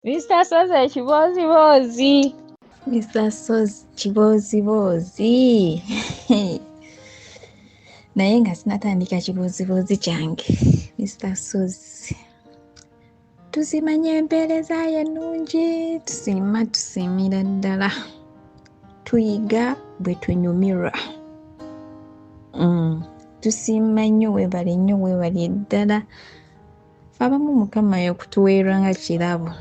Mr. Sozi ekibooziboozi. Mr. Sozi kibooziboozi. Naye nga sinatandika kibooziboozi kyange. Mr. Sozi. Tusiima nnyo empeereza yo ennungi, tusiima tusiimira ddala. Tuyiga bwe tunyumirwa. Tusiima nnyo weebale nnyo weebale ddala. Ffe abamu Mukama yakutuweerwa nga kirabo.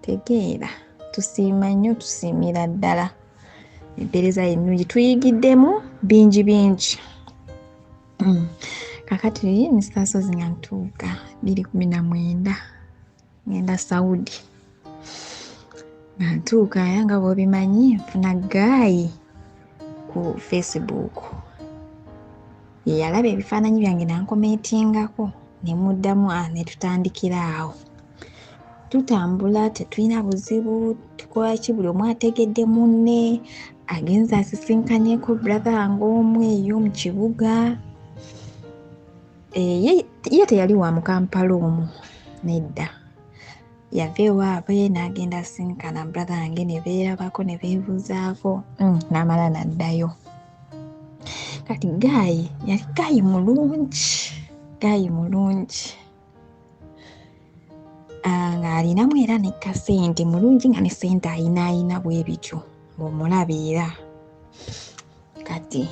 Tegeera, tusiima nnyo tusiimira ddala. Empeereza yo ennungi tuyigiddemu bingi bingi. Kakati Mr. Sozi nga ntuuka 2019 ngenda Saudi. Nga ntuuka era nga bw'obimanyi nfuna guy ku Facebook. Ye yalaba ebifaananyi byange n'ankomentingako ne muddamu ne tutandikira awo. Tutambula tetulina buzibu, tukola ki buli omu ategedde munne, agenze asisinkanyeko brother wange omu eyo mu kibuga. Ye teyali wa mu Kampala omwo nedda. Yava ewaabwe n'agenda asisinkana brother wange ne beerabako ne beebuuzaako n'amala n'addayo. Kati guy yali guy mulungi, guy mulungi. Ng'alinamu era ne kasente mulungi nga ne ssente ayinaayina bwe bityo ng'omulaba era. Kati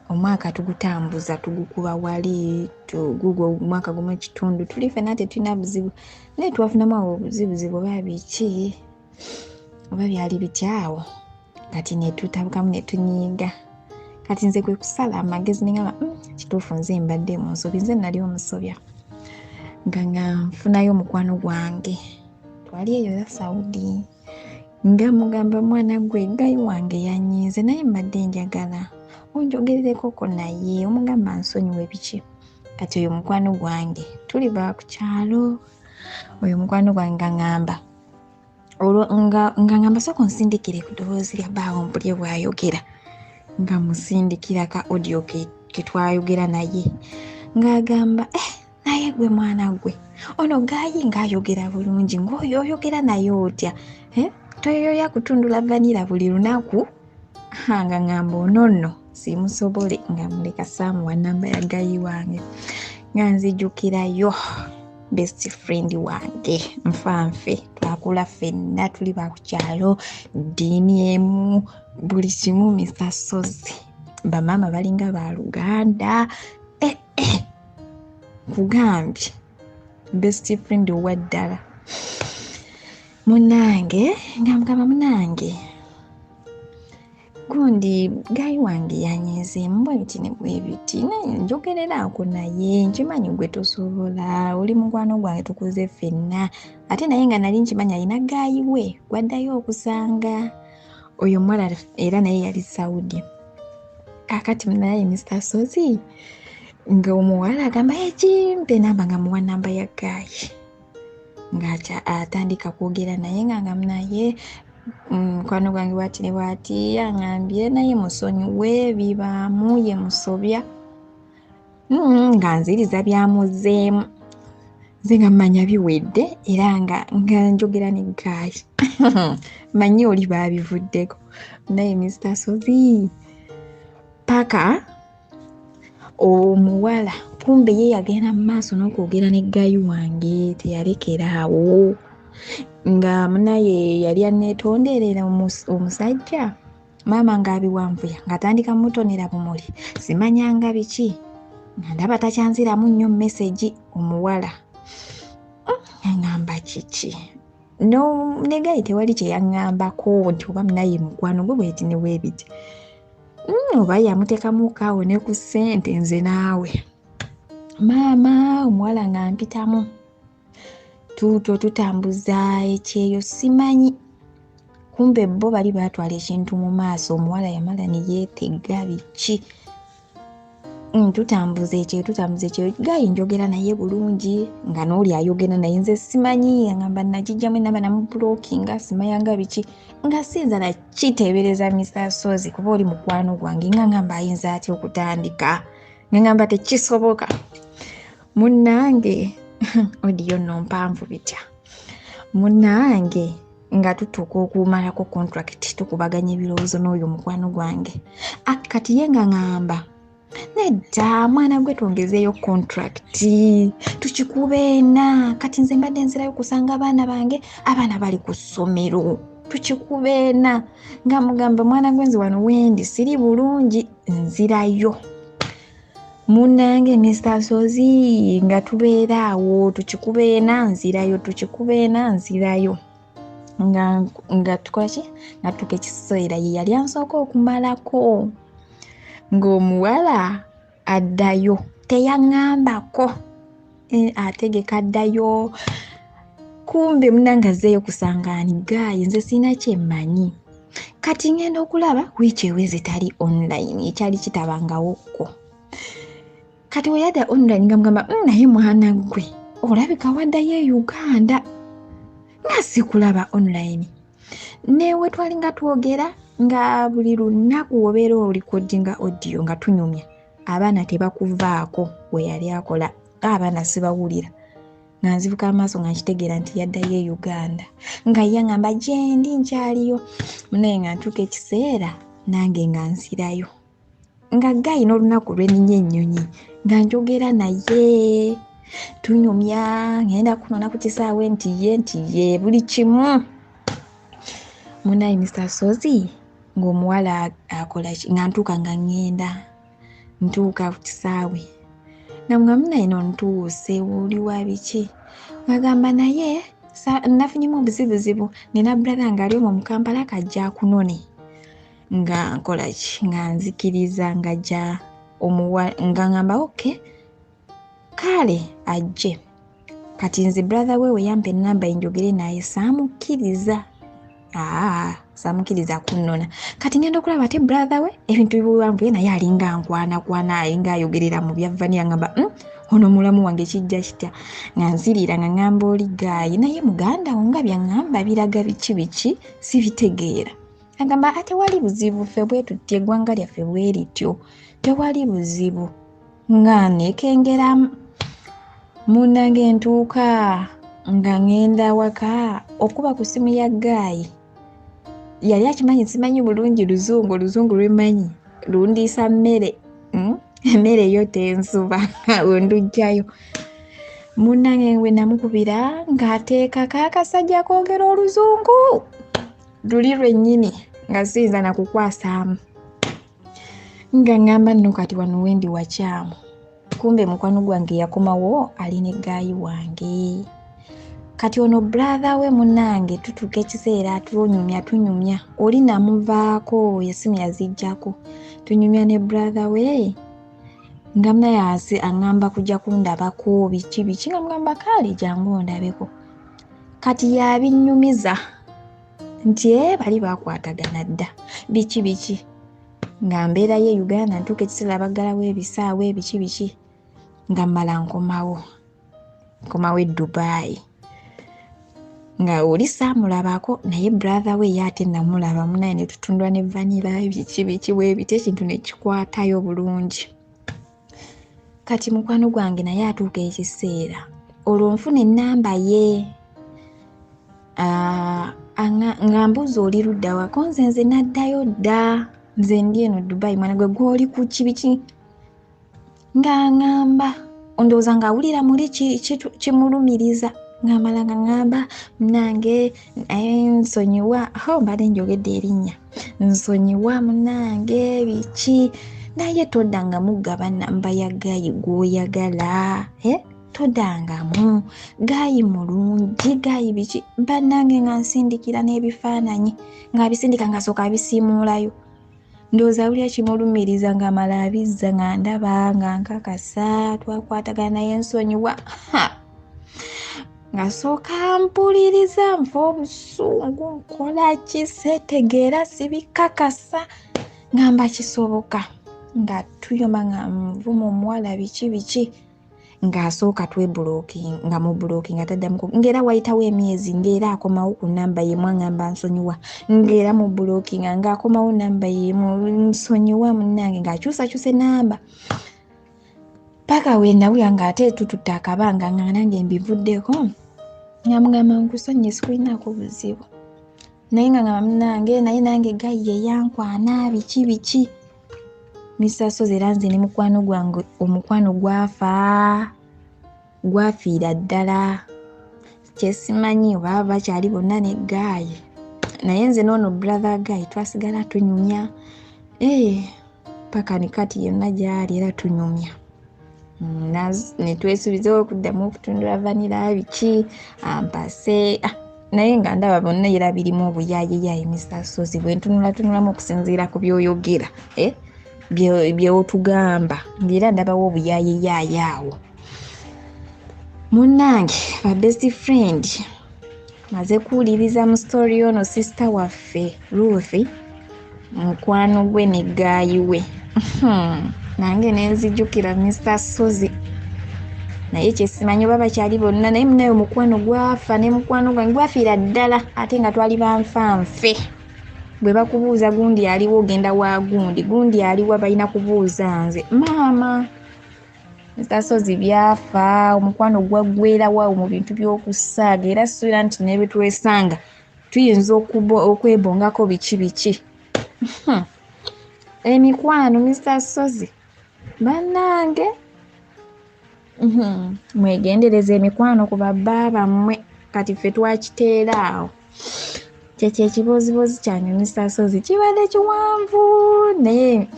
omwaka tugutambuza tugukuba wali gugwo omwaka gumu ekitundu tuli ffenna tetulina buzibu naye twafunamu awo obuzibuzibu oba biki oba byali bitya awo kati ne tutabukamu ne tunyiiga. Kati nze kwe kusala amagezi ne ŋŋamba kituufu nze mbadde mu nsobi nze nali omusobya. Nga nfunayo mukwano gwange twali eyo era Saudi nga mugamba mwana gwe guy wange yanyiize naye mbadde njagala onjogererekoko naye omugamba nsonyiwe biki. Kati oyo mukwano gwange tuli ba ku kyalo oyo mukwano gwange nga ŋŋamba olwo nga ŋŋamba sooka onsindikire ku ddoboozi lya bbaawo mpulire bw'ayogera nga musindikira ka audio ke twayogera naye ng'agamba naye gwe mwana gwe ono guy ng'ayogera bulungi ng'oyo oyogera naye otya toyoya kutundula vanilla buli lunaku nga ŋŋamba ono nno simusobole nga muleka saamuwa namba ya guy wange nga nzijukirayo best friend wange nfanfe twakula ffenna tuli ba ku kyalo ddiini emu buli kimu Mr. Sozi bamaama balinga baluganda nkugambye best friend owa ddala munnange nga mugamba munnange gundi guy wange yanyiizeemu bwe biti ne bwe biti naye njogereraako naye nkimanyi gwe tosobola oli mukwano gwange tukuze ffenna ate naye nga nali nkimanyi alina guy we gwaddayo okusanga oyo omuwala era naye yali Saudi. Kaakati naye Mr. Sozi nga omuwala agamba ekimpe namba nga muwa namba ya guy ng'atya atandika kwogera naye nga nga naye mukwano gwange bwati ne bwati aŋŋambye naye musonyiwe bibaamu ye musobya nga nziriza byamuzzeemu nze nga mmanya biwedde era nga njogera ne guy manyi oli baabivuddeko naye Mr. Sozi paka omuwala kumbe ye yagenda mu maaso n'okwogera ne guy wange teyalekera awo nga munaye yali anneetonderera omusajja maama ng'abiwanvuya ng'atandika mutonera bumuli simanyanga biki nga ndaba takyanziramu nnyo message omuwala ŋŋamba kiki no ne guy tewali kye yaŋŋambako nti oba munaye mukwano gwe bweti ne bwebiti oba yamuteekamu kaawo ne ku ssente nze naawe maama omuwala nga mpitamu tuutwo tutambuza ekyeyo simanyi kumbe bo bali baatwala ekintu mu maaso omuwala yamala ne yeetega biki tutambuza ekyeyo tutambuza ekyeyo guy njogera naye bulungi nga n'oli ayogera naye nze simanyi agamba nagijjamu enamba namublockinga simanyanga biki nga siyinza nakiteebereza Mr. Sozi kuba oli mukwano gwange nga ngamba ayinza atya okutandika nga ngamba tekisoboka munnange audio nno mpanvu bitya. Munnange nga tutuuka okumalako contract, tukubaganya ebirowoozo n'oyo mukwano gwange. Kati ye nga ŋŋamba, nedda mwana gwe, twongezeeyo contract tukikube ena. Kati nze mbadde nzirayo kusanga abaana bange, abaana bali ku ssomero, tukikube ena. Nga mugamba, mwana gwe, nze wano wendi siri bulungi, nzirayo. Munnange Mr Sozi, nga tubeera awo, tukikuba ena nzirayo, tukikuba ena nzirayo, nga tukola ki, nga tutuuka ekiseera ye yali ansooka okumalako, ng'omuwala addayo, teyaŋŋambako ategeka addayo. Kumbe munnange azzeeyo kusanga ani guy, nze sirina kyemmanyi. Kati ngenda okulaba wiiki eweze tali online, ekyali kitabangawokko. Kati we yadda online nga mugamba, naye mwana gwe, olabika waddayo e Uganda nga sikulaba online." Newe twalinga twogera nga buli lunaku obeera orecordinga audio nga tunyumya, abaana tebakuvaako. We yali akola, abaana sibawulira, nga nzibuka amaaso nga nkitegeera nti yaddayo e Uganda. Nga yaŋŋamba, gyendi nkyaliyo. Naye nga ntuuka ekiseera nange nga nzirayo, nga guy n'olunaku lwenninya ennyonyi nga njogera naye, tunyumya, ngenda kunona ku kisaawe nti ye, nti ye buli kimu. Munaye Mr Sozi, ng'omuwala akola ki, nga ntuuka nga ŋŋenda ntuuka ku kisaawe, nga mugamba, munaye no ntuuse, oli wa biki? Ngagamba, naye nafunyemu obuzibuzibu, nina brother nga ali omwo mu Kampala, kajja akunone. Nga nkola ki, nga nzikiriza, nga jja omuwa, nga ngamba okay, kale ajje. Kati nze brother we yampa enamba enjogere naye, saamukkiriza, aa saamukkiriza kunnona. Kati ngenda okulaba ate brother we ebintu biwanvuye, naye alinga nkwanakwana, alinga ayogerera mu byavani. Ngamba, ono mulamu wange kijja kitya?" Nga nzirira, nga ŋŋamba oli guy, naye muganda wo nga byaŋŋamba biraga biki biki, sibitegeera. Agamba, "Tewali buzibu, ffe bwe tutya, eggwanga lyaffe bwe lityo, tewali buzibu." Nga neekengeramu. Munnange ntuuka nga ŋŋenda waka, okuba ku ssimu ya guy, yali akimanyi simanyi bulungi luzungu, oluzungu lwemanyi lundiisa mmere, Emmere yo tensuba wendujjayo. Munnange we namukubira ng'ateekako akasajja koogera oluzungu luli lwennyini, nga siyinza nakukwasaamu, nga ŋŋamba nno kati wano wendi wakyamu. Kumbe mukwano gwange yakomawo ali ne guy wange. Kati ono brother we, munnange, tutuuka ekiseera tunyumya, tunyumya, oli namuvaako, esimu yazijjako, tunyumya ne brother we, nga munaye ase aŋŋamba kujja kundabako biki biki, nga mugamba kaale jangu ondabeko. Kati yabinnyumiza nti e bali bakwatagana dda biki biki, nga mbeerayo e Uganda. Ntuuka ekiseera baggalawo ebisaawe biki biki, nga mmala nkomawo, nkomawo e Dubai, nga oli saamulabako, naye brother we ye ate namulaba. Munaye ne tutundwa ne vanilla biki biki bwebiti, ekintu ne kikwatayo bulungi. Kati mukwano gwange naye atuuka ekiseera olwo nfuna ennamba ye, nga mbuuza, "Oli ludda wako?" Nze naddayo dda, nze ndi eno Dubai. Mwana gwe, gwoli ku kibiki? Nga ŋŋamba, ndowooza ng'awulira muli kimulumiriza, ng'amala nga ŋŋamba, "Munange nsonyiwa, ho mbadde njogedde erinnya, nsonyiwa munange biki, naye toddangamu gaba namba ya guy gw'oyagala, toddangamu, guy mulungi, guy biki." Bannange nga nsindikira n'ebifaananyi, ng'abisindika, ng'asooka abisiimuulayo, ndowooza awulira kimulumiriza, ng'amala abizza, nga ndaba nga nkakasa twakwatagana, naye nsonyiwa. Nga sooka mpuliriza, nfa obusungu, nkola ki, seetegeera, sibikakasa, ngamba kisoboka, nga tuyoma, nga nvuma omuwala biki biki, ng'asooka tweblocking, nga mublocking nga taddamu, ng'era wayitawo emyezi, ng'era akomawo ku namba yemu, aŋŋamba nsonyiwa, ng'era mublockinga, ng'akomawo namba yemu, nsonyiwa munnange, ng'akyusakyusa enamba, paka we nawulira ng'ate tututte akabanga, nga nange mbivuddeko. Nga mugamba nkusonyiye sikulinaako buzibu, naye nga ngamba munnange naye nange guy ye yankwana biki biki. Mr. Sozi era nze ne mukwano gwange omukwano gwafa, gwafiira ddala. Kyesimanyi oba bakyali bonna ne guy, naye nze n'ono brother guy twasigala tunyumya paka ne kati yonna gy'ali era tunyumya. Ne twesuubiza okuddamu okutundula vanilla biki ampase, naye nga ndaba bonna era birimu obuyaayeyaye. Mr. Sozi bwe ntunulatunulamu okusinziira ku by'oyogera by'otugamba, ng'era ndabawo obuyaayeyaye awo. Munnange ba best friend, maze kuwuliriza mu story ono sister waffe Ruth, mukwano gwe ne guy we. Nange nenzijukira Mr. Sozi, naye kyesimanyi oba bakyali bonna, naye munaye omukwano gwafa ne mukwano gwange gwafiira ddala, ate nga twali banfanfe. Bwe bakubuuza gundi aliwo ogenda wa gundi, gundi aliwa balina kubuuza nze maama. Mr. Sozi byafa, omukwano gwaggwerawo awo mu bintu by'okusaaga, era ssuubira nti ne bwe twesanga tuyinza okwebongako biki biki. Emikwano Mr. Sozi bannange, mwegendereze emikwano ku babba bammwe. Kati ffe twakiteera awo. Kyekyo ekibooziboozi kyange Mr. Sozi kibadde kiwanvu, naye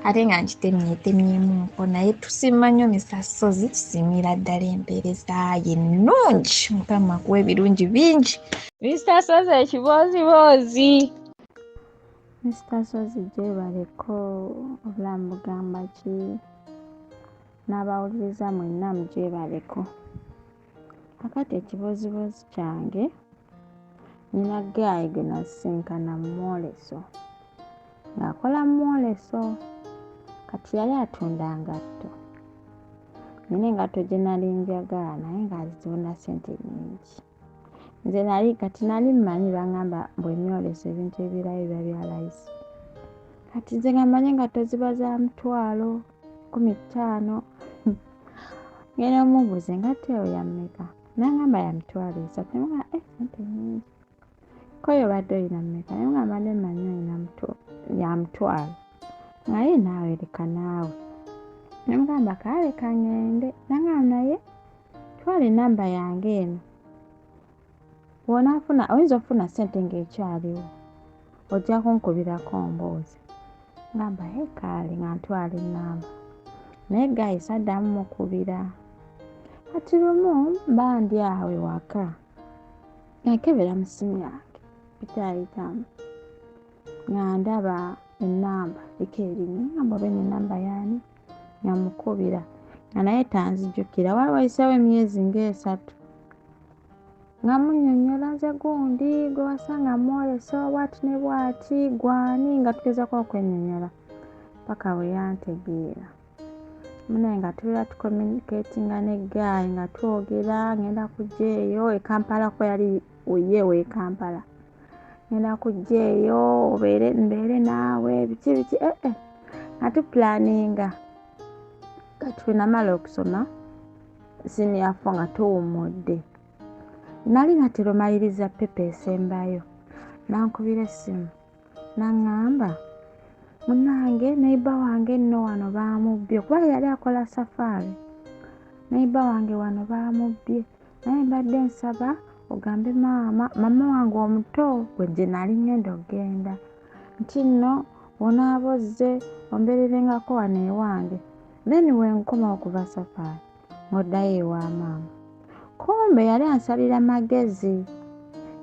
ate nga nkitemyetemyemuko, naye tusiima nnyo Mr. Sozi, tusiimira ddala empeereza ye ennungi. Mukama akuwa ebirungi bingi. Mr. Sozi ekibooziboozi. Mr. Sozi gyebaleko, obulamu bugamba ki? N'abawuliriza mwenna mugyebaleko. Kakati ekibooziboozi kyange, nina guy gwe nasisinkana mu mwoleso, ng'akola mu mwoleso. Kati yali atunda ngatto, nina engatto gye nali njagala naye ng'azitunda ssente nnyingi. Nze nali kati nali mmanyi baŋŋamba mbu emyoleso ebintu ebirayo biba bya layisi. Kati nze nga mmanyi engatto ziba za 150,000. Ngenda omubuuza engatto eyo ya mmeka? N'aŋŋamba ya 30,000. Ne mugamba ssente nnyingi. Ko yo obadde oyina mmeka? Ne mugamba mbadde mmanyi oyina ya 50,000. Naye naawe leka naawe. Ne mugamba kale ka ŋŋende. N'aŋŋamba naye twala ennamba yange eno. Bw'onaafuna oyinza okufuna ssente ng'ekyaliwo, ojja kunkubirako ombuuze. Ngamba kale nga ntwala ennamba. Naye guy saddamu mukubira. Kati lumu mba ndi awo ewaka, nga nkebera mu ssimu yange mpitaayitamu, nga ndaba ennamba eriko erinnya, ngamba oba eno ennamba y'ani? Nga mukubira nga naye tanzijukira. Waali wayiseewo emyezi ng'esatu, nga munnyonnyola nze gundi gwe wasanga mu mwoleso bw'ati ne bw'ati gw'ani, nga tugezaako okwennyonnyola paka bwe yantegeera. Munnaye nga tubeera tucommunicatinga ne guy nga twogera, ngenda kujja eyo e Kampala kuba yali ye w'e Kampala. Ngenda kujja eyo obeere mbeere naawe biki biki nga tuplanninga. Kati bwe namala okusoma senior four nga tuwummudde, nali natera omaliriza paper esembayo, n'ankubira essimu n'aŋŋamba munnange neighbour wange nno wano baamubbye, kuba yali akola safaari. Neighbour wange wano baamubbye, naye mbadde nsaba ogambe maama, maama wange omuto gwe gye nali ŋŋenda okugenda, nti nno bw'onaaba ozze ombeererengako wano ewange, then bwe nkomawo okuva safaari ng'oddayo ewa maama. Kumbe yali ansalira magezi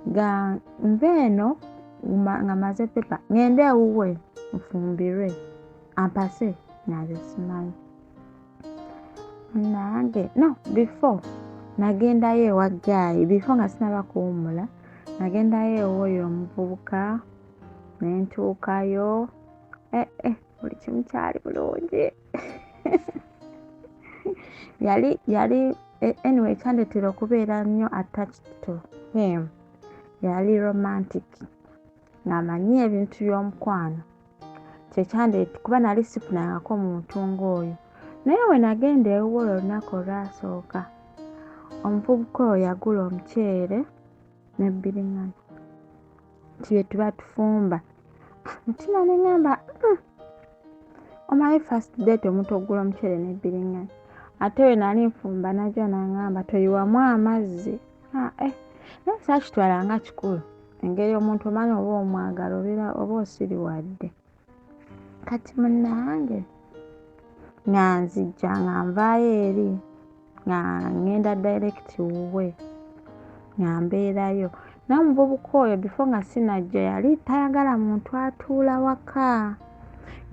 ga nva eno nga mmaze paper ŋŋende ewuwe nfumbirwe ampase nga nze simanyi. Munnange no before nagendayo ewa guy, before nga sinnaba kuwummula, nagendayo ew'oyo omuvubuka ne ntuukayo, buli kimu kyali bulungi. Yali yali anyway kyandeetera okubeera nnyo attached to him. Yali romantic, ng'amanyi ebintu by'omukwano. Kye kyandeetera kuba nali sifunangako muntu ng'oyo. Naye bwe nagenda ewuwe olwo olunaku olwasooka, Omuvubuka oyo yagula omuceere ne bbiriŋŋanya nti bye tuba tufumba. Mutima ne ŋŋamba omanyi first date omuntu okugula omuceere ne bbiriŋŋanya, ate we nali nfumba najja n'aŋŋamba toyiwamu amazzi. Naye saakitwala nga kikulu, engeri omuntu omanyi oba omwagala oba osiriwadde. Kati munnange nga nzijja nga nvaayo eri nga ŋŋenda direct wuwe nga mbeerayo. Naye omuvubuka oyo before nga sinajja yali tayagala muntu atuula waka,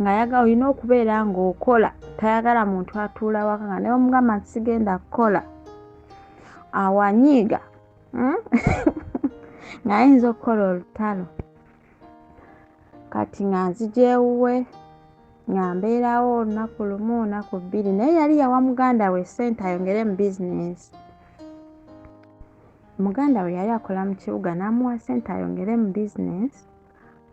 ng'ayagala olina okubeera ng'okola, tayagala muntu atuula waka, nga ne bw'omugamba nti sigenda kukola awanyiiga ng'ayinza okukola olutalo. Kati nga nzija ewuwe nga mbeerawo olunaku lumu nnaku bbiri, naye yali yawa muganda we ssente ayongere mu bizinensi. Muganda we yali akola mu kibuga n'amuwa ssente ayongere mu bizinensi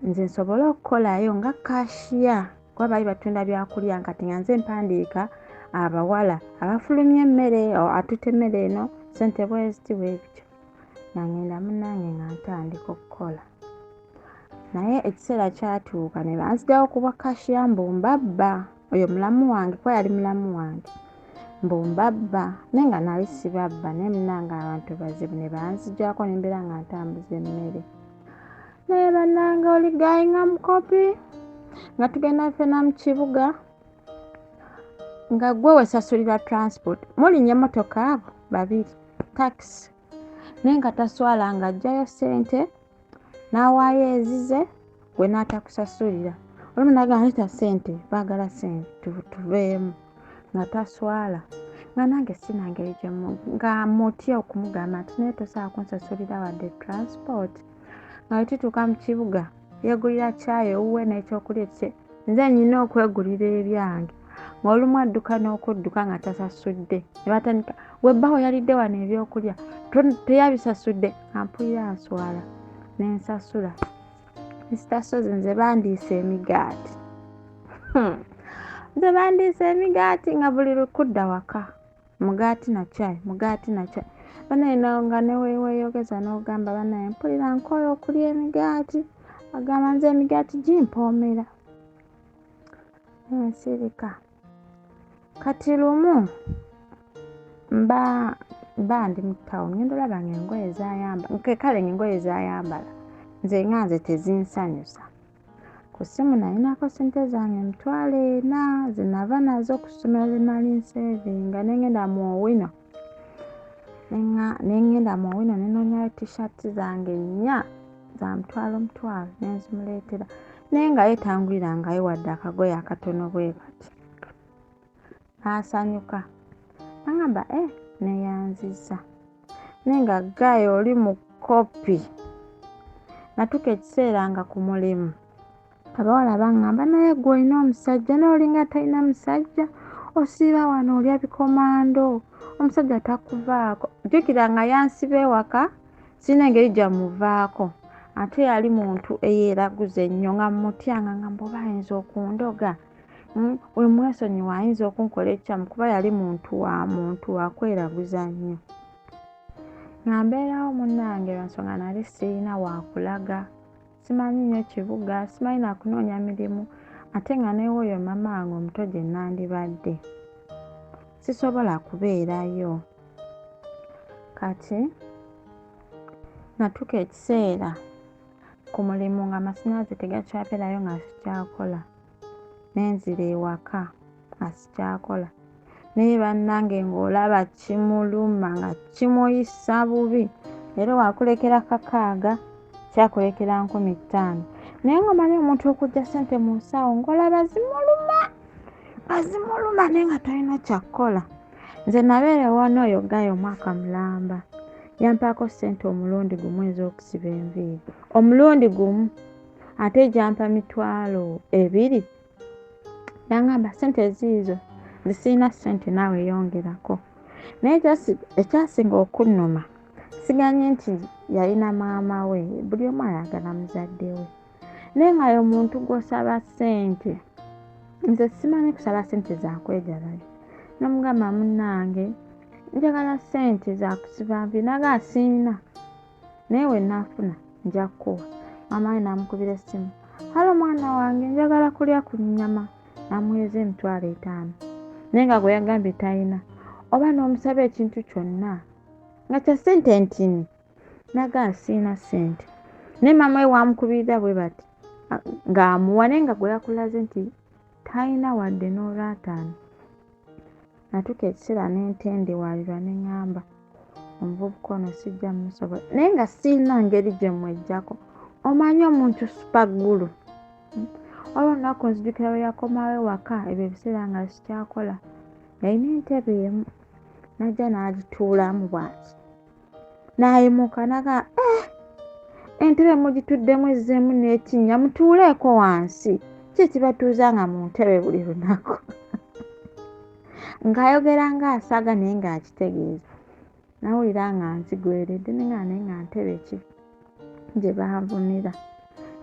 nze nsobole okukolayo nga kashiya, kuba baali batunda byakulya. Kati nga nze mpandiika abawala abafulumya emmere, atutte emmere eno ssente bwe ziti bwe bityo. Nga ŋŋenda munnange nga ntandika okukola. Naye ekiseera kyatuuka ne banzigyawo ku bwa kashiya mbu mbabba. Oyo mulamu wange, kuba yali mulamu wange, mbu mbabba, naye nga nali sibabba, naye munnange abantu bazibu ne banzigyako ne mbeera nga ntambuza emmere. Naye bannange oli gaayi nga mukopi, nga tugenda ffenna mu kibuga, nga ggwe weesasulira transport. Mulinnya emmotoka abo babiri, takisi, naye nga taswala ng'aggyayo ssente n'awaayo ezize gwe n'atakusasulira. Olumu n'agamba leeta ssente, baagala ssente tuveemu, nga taswala. Nga nange sirina ngeri gye nga mutya okumugamba nti naye tosobola kunsasulira wadde transport. Nga bwe tutuuka mu kibuga yeegulira caayi owuwe n'ekyokulya ekikye, nze nnina okwegulira ebyange. Ng'olumu adduka n'okudduka nga tasasudde, ne batandika gwe bbawo yalidde wano ebyokulya teyabisasudde. Nga mpulira nswala ne nsasula. Mr. Sozi nze bandiisa emigaati, nze bandiisa emigaati nga buli lukudda waka mugaati na caayi, mugaati na caayi. Banaye nga ne weeyogeza n'ogamba banaye mpulira nkooye okulya emigaati, agamba nze emigaati gimpoomera. Nsirika. Kati lumu mba ndi mu ttawuni ngenda olaba ng'engoye z'ayambala, kale ng'engoye z'ayambala nze nga nze tezinsanyusa. Ku ssimu nalinako ssente zange 400,000 ze nava nazo ku ssomero ze nali nseevinga, ne ŋŋenda mu Owino. Ne ŋŋenda mu Owino ne nnoonyayo t-shirt zange nnya za 500,000 ne nzimuleetera. Naye nga ye tangulirangayo wadde akagoye akatono bwe kati. N'asanyuka. N'aŋŋamba neeyanzizza. Naye nga guy oli mukopi. Natuuka ekiseera nga ku mulimu abawala baŋŋamba naye ggwe olina omusajja, naye olinga atalina musajja, osiiba wano olya bikomando, omusajja takuvaako. Jjukira nga yansiba ewaka, sirina engeri gyamuvaako. Ate yali muntu eyeeraguza ennyo nga mmutya nga ngamba oba ayinza okundoga, we mwesonyiwa ayinza okunkola ekikyamu, kuba yali muntu wa kweraguza nnyo. Nga mbeerawo munnange lwa nsonga nali sirina waakulaga, simanyi nnyo kibuga, simanyi na kunoonya mirimu, ate nga n'ew'oyo maama wange omuto gye nandibadde sisobola kubeerayo. Kati natuuka ekiseera ku mulimu nga amasannyalaze tegakyabeerayo nga sikyakola, ne nzira ewaka nga sikyakola. Naye bannange ng'olaba kimuluma nga kimuyisa bubi, leero wakulekera 6,000 kyakulekera 5,000. Naye ng'omanyi omuntu okuggya ssente mu nsawo ng'olaba zimuluma, nga zimuluma naye nga talina kyakukola. Nze nabeera ewa n'oyo guy omwaka mulamba, yampaako ssente omulundi gumu ez'okusiba enviiri, omulundi gumu, ate gyampa 20,000. Yangamba ssente ziizo, nze sirina ssente naawe yongerako. Naye ekyasinga okunnuma, siganye nti yalina maama we, buli omu ayagala muzadde we. Naye nga ye omuntu gw'osaba ssente, nze simanyi kusaba ssente za kwejalayo. N'omugamba munnange Njagala ssente za kusiba nviiri. N'agamba sirina, naye we nnaafuna nja kukuwa. Maama we n'amukubira essimu, halo mwana wange, njagala kulya ku nnyama. N'amuweereza 50,000, naye nga gwe yagambye talina. Oba n'omusaba ekintu kyonna nga kya ssente ntini, n'agamba sirina ssente. Naye maama we wamukubirira bwe bati ng'amuwa, naye nga gwe yakulaze nti talina wadde n'olwataano. Natuuka ekiseera ne ntendewalirwa ne ŋŋamba omuvubuka ono sijja mmusobola, naye nga sirina ngeri gye mmweggyako. Omanyi omuntu super glue. Waliwo olunaku nzijukira lwe yakomawo ewaka, ebyo ebiseera nga sikyakola, yalina entebe emu, n'ajja n'agituulamu bw'ati, n'ayimuka n'agamba entebe mugituddemu ezzeemu n'ekinnya, mutuuleeko wansi, ki ekibatuuza nga mu ntebe buli lunaku? Ng'ayogera ng'asaaga naye ng'akitegeeza. Nawulira nga nzigweredde, ne ŋŋamba naye nga ntebe ki gye banvumira.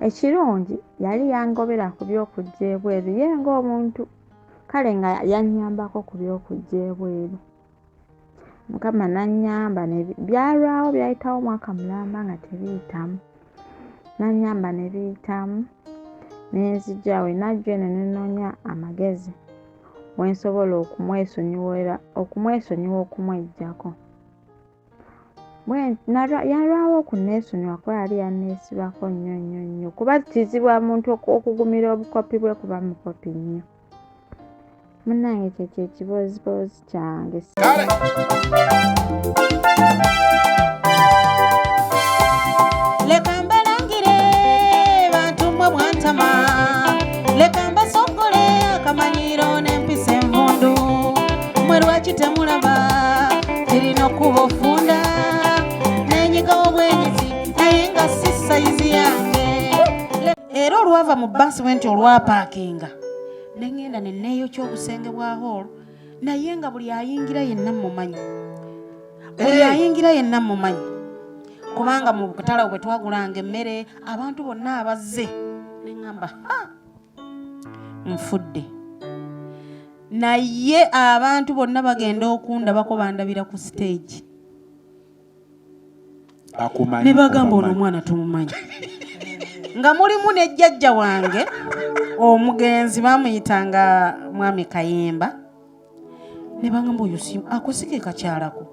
Ekirungi yali yangobera ku by'okujja ebweru, ye ng'omuntu kale nga yannyambako ku by'okujja ebweru. Mukama n'annyamba byalwawo, byayitawo omwaka mulamba nga tebiyitamu. N'annyamba ne biyitamu, ne nzija. We najja eno ne nnoonya amagezi we nsobola okumwesonyiwa okumweggyako. Yalwawo okunneesonyiwa kuba yali yanneesibako nnyo nnyo nnyo, kuba kizibu omuntu okugumira obukopi bwe kuba mukopi nnyo. Munnange kyekyo ekibooziboozi kyange. Kale. Leka mbalangire bantu mmwe bwantama, leka mbasongole akamanyiro n'empisa envundu. Mmwe lwaki temulaba kirina okuba ofunda? Nenyigawo bwenyizi naye nga si sayizi yange. Era olwava mu bbaasi bwe nti olwapaakinga ne ŋŋenda ne neeyokya obusenge bwa hall, naye nga buli ayingira yenna mmumanyi, buli ayingira yenna mmumanyi, kubanga mu butale bwe twagulanga emmere abantu bonna abazze. Ne ŋŋamba ha, nfudde, naye abantu bonna bagenda okundabako bandabira ku stage. Bakumanyi, Ne bagamba ono obamanyi. Omwana tumumanyi, nga mulimu ne jjajja wange omugenzi bamuyitanga Mwami Kayemba. Ne bagamba oyo si akusike kakyalako,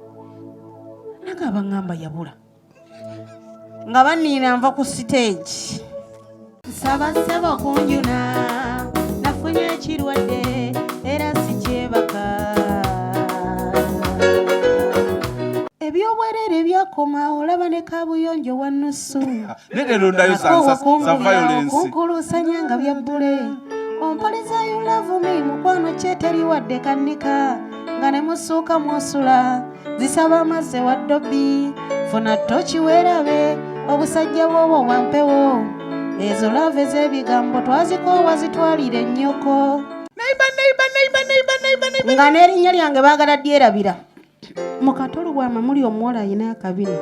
naga baŋŋamba yabula nga baniina nva ku stage. Nsaba ssebo kunjuna, nafunye ekirwadde era sikyebaka. Ebyobwerere byakoma, olaba ne kabuyonjo wa nusu. Naye rondayo za violence. Kunkulusanya nga bya bbule, ompoliza you love me, mukwano kyeteri wadde kannika nga ne musuuka mwosula zisaba amazzi wa dobbi. Funa toki weerabe obusajja bwobwo bwampewo, ezo love ez'ebigambo twazikoowa, zitwalire ennyoko. Neighbor, neighbor, neighbor, neighbor, neighbor, neighbor. Nga n'erinnya lyange baagala dyerabira. Mu katolu bwama muli omuwala alina akabina,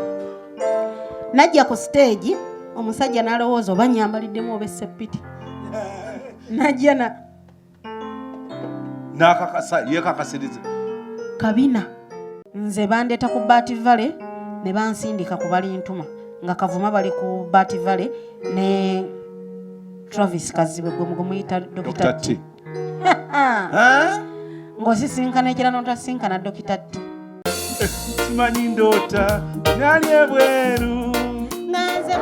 najja ku stage, omusajja n'alowooza oba nyambaliddemu oba esseppiti, najja na N'akakasa, yeekakasiriza. Kabina. Nze bandeeta ku Bat Valley ne bansindika ku Balintuma, nga Kavuma bali ku Bat Valley ne Travis Kazibwe, gwe mugumuyita Dr. Dr. T. T. Huh? Ng'osisinkana ekira n'otasinkana Dr. T. Simanyi ndoota nali ebweru. Nga nze